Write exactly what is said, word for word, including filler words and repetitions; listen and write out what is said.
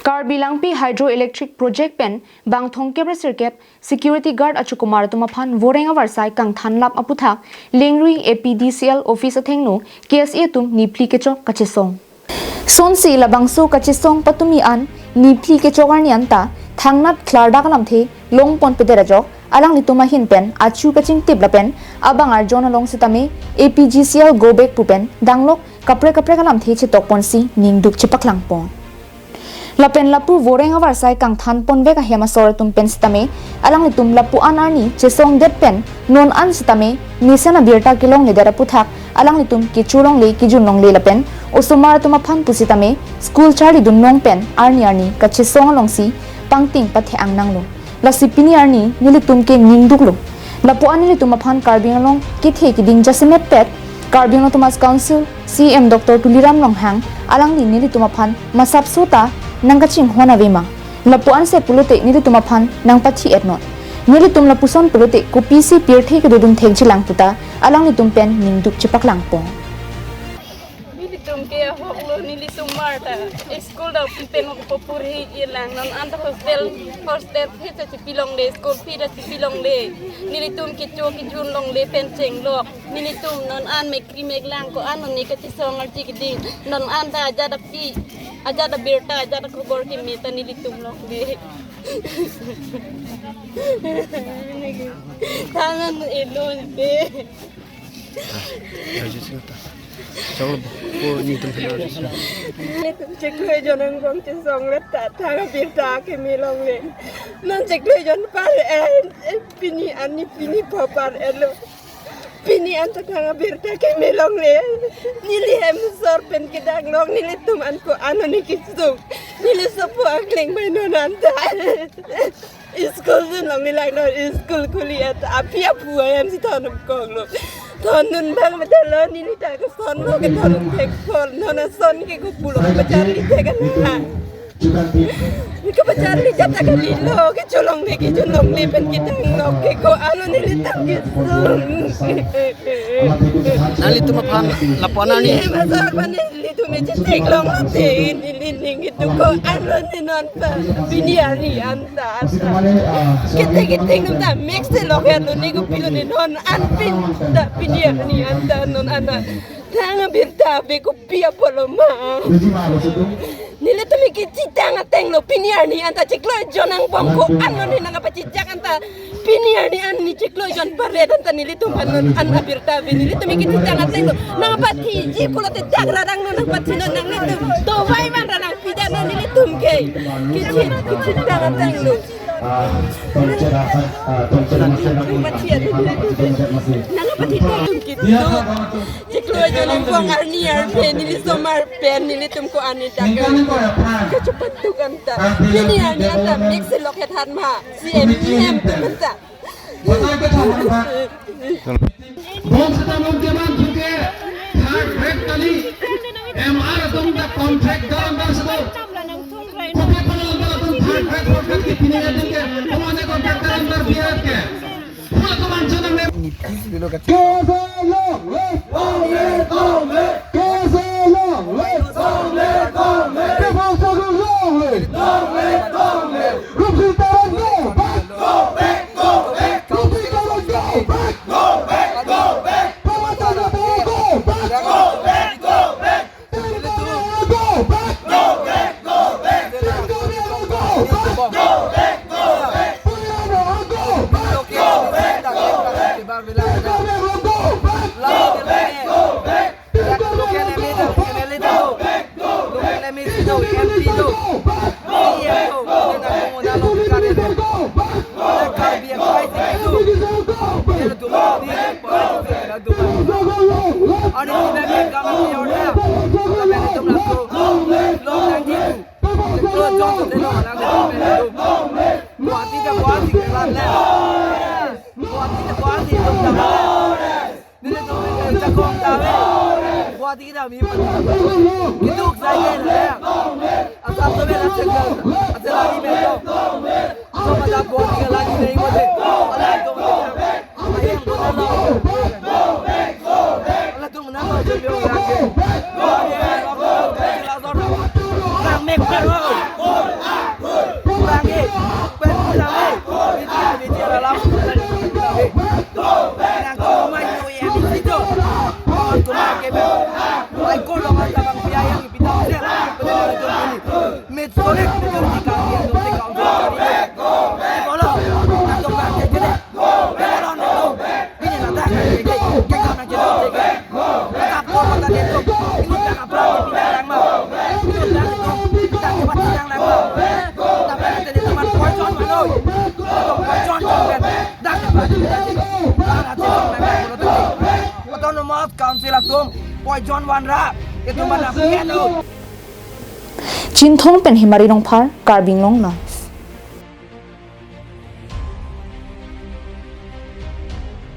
Karbi Langpi Hydroelectric Project pen bang thomkep ra sirkep security guard achukumar atum aphan voreng avarsai kangthanlap aputhak Lengrui A P D C L office athengno K S A atum niphli kechok kachesong. Sonsi labangso kachesong patumi an niphli kechok arni anta thangnat klardak alamthe longponpedet ajok alanglitum ahin pen achu kachingtip lapen abang arjon along sitame A P G C L go back pu pen danglok kaprek kaprek alamthe chetokponsi ningduk chepaklangpon. Lapen lapu voreng avarsai kangthanponvek ahem asor atum pen sitame alanglitum lapu-an arni chesongdet pen non an sitame mesen abirta kelongledet aputhak alanglitum kecho longle kejun longle lapen osomar atum aphan pusitame school charlidun nong pen arni arni kachesong alongsi pangting pathe-ang nanglo. Lasi pini arni nelitum ke ningduklo. Lapu-an nelitum aphan Karbi Anglong kethe keding jasemet pet Karbi Anglong Autonomous Council C E M Doctor Tuliram Ronghang alangli nelitum aphan masapso ta nangkachinghon avema. Lapu-an se pulote nelitum aphan nangpathi-etnon. Nelitum lapuson pulote kopisi pirthe kedodun thekjilang puta alanglitum pen ningduk chepaklangpon. Nelitum ke ahoklo, nelitum mar ta school ta pen kopuri ilang, non anta hostel, hostel fee ta chepilongle, school fee ta chepilongle. Nelitum kecho kejun longle pen chenglok. Nelitum non an mekri meklang ko-an non ne kachesong arti keding. Non anta ajat api, ajat abirta, ajat akhobor keme ta nelitum longle. Thangan elon pe. Choklo bo, ko nelitum phela. Chiklo ejon angbong chesonglet ta thang abirta keme longle. Non chiklo ejon par-et, pini arni pini pho par-etlo. Pini anta thang abirta keme longle. Neli hem asor pen kedanglok, nelitum an ko-an non ne kesung. Neli sopo akleng bai non anta. School dunlongle lang non, school khuli-et api apu ahem si thondun koklo. Thondun bang medalo, neli ta kesonlo, kethondun thekpon, non ason ke kopulok kepacharli thek-an ha. Kepacharli jat ta kalilo, kecho longle kejun longle pen kedanglok ke ko-an non nelitum kesung. Nanglitum aphan lapu-an arni. Hem asor aphan nelitum me chetheklonglote, neli ning itum ko-an non ne non pa, pini arni anta anta. Kethek kethek atum ta mix se lok-etlo, ne kopilo ne non an pin ta pini arni anta non anta. Thang abirta be kopi apotlo ma. Nelitum ke chitang atenglo, pini arni anta chiklo ejon angbong ko-an non ne nangpachijak anta. Pini arni an ne chiklo ejon par-et anta nelitum an non an abirta be nelitum ke chitang atenglo. Nangpathiji pulote jak rarang non nangpathi non nanglitum. Tovai van rarang pida non nelitum ke. Kechit, kechitang atenglo. Nangpathi non nelitum ke. Chiklo ejon angbong arni arphe neli somar pen nelitum ko-an ne dak. Kechopat dukan ta. Pini arni anta mix se lok-et han ma. C M E M tum anta. Bong seta non keman thuke third grade kali M R atum ta contract dalam bar seta. Kopi panal bar atum third grade, fourth grade ke pini atum ke. Kamu aja contract dalam bar biar ke. Pula teman senang deh. K S A long live! Long live, long live! K S A long live! Long live, long live! People's Struggle long live! Long live, long live! Rupsita Teron go back! Go back, go back! Rupsita Teron go back! Go back, go back! Pawan Chandra Pawar go back! Go back, go back! Go back, go back! Go back, go back! Go back, go back! Go back, go back! Go back, go back! Guwahati ta Guwahati ke lang le. Guwahati ta Guwahati ke lang le. Nelitum ke jakong ta ave. Guwahati kita mi pan. Keduk sai ke le. Assam to bela chek. Ase lagi beto. Assam ada Guwahati ke lagi nahi mode. Alanglitum ahem ko na lo. Alanglitum na lo jo biong lang ke. Lang mek par lo. Autonomous Council atum poison vanra, itum mana piano. Chinthong pen Himari Rongphar, Karbi Anglong Now.